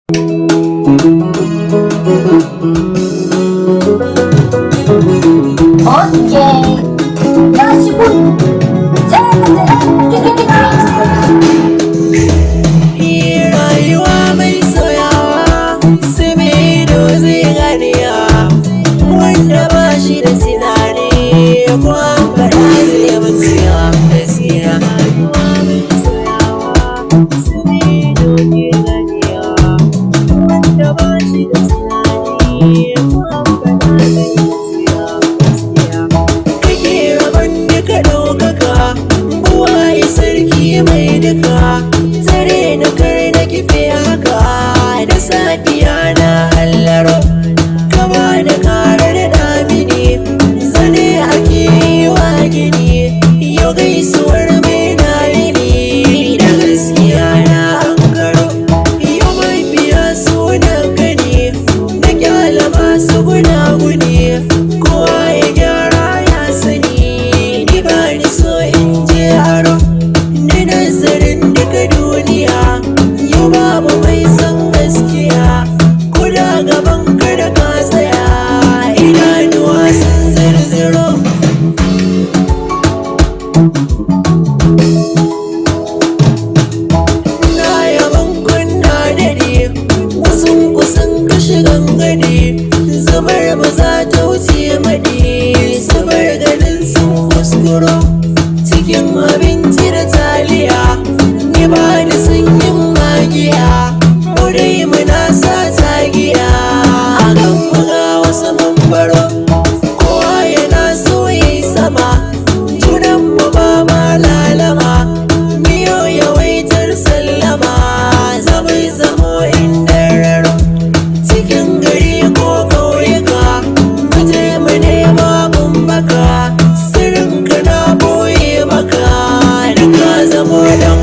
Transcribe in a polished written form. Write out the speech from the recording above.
Okay. Ya shigo. Sai ka Rayuwa mai soyawa, sai mai ido zai ganiya. Wanda ba shi da tunani, ko an faɗa zai mutiya gaskiya. Rayuwa mai soyawa, sai mai ido ke ganiya. Wanda ba shi da tunani, ko an faɗa zai mutiya gaskiya. Kake rabon duka ɗaukaka, buwaye sarki mai duka. Tsare na kar na kife haka, da safiya na hallaro. Kama da karar damini, zane ake yi wa gini. Yau gaisuwar mai na yini, da gaskiya na ankaro. Yau mabiya sunan gani, na kyala masu gunaguni. Kowa ya gyara ya sani, ni ba ni so in je aro. Ni nazarin duka duniya, yau babu mai son gaskiya. Kuda gaban ka da ka tsaya, idanuwa sun zirziro. Na yaban kunna dare, wasu kusan kashe gangane. Zamar ba za ta wuce maɗi, su bar ganin sun kuskuro. Cikin abinci da taliya, ni ba ni sanyin magiya. Mu dai muna sa tagiya, a kan muga wasu mun baro. Kowa yana so yayi sama, junan mu ba ma lalama. Miyo yawaitar sallama, zama zamo inda raro. Cikin gari ko ƙauyuka, mu je mu nema mun baka. Sirrin ka na boye maka, da ka zamo dan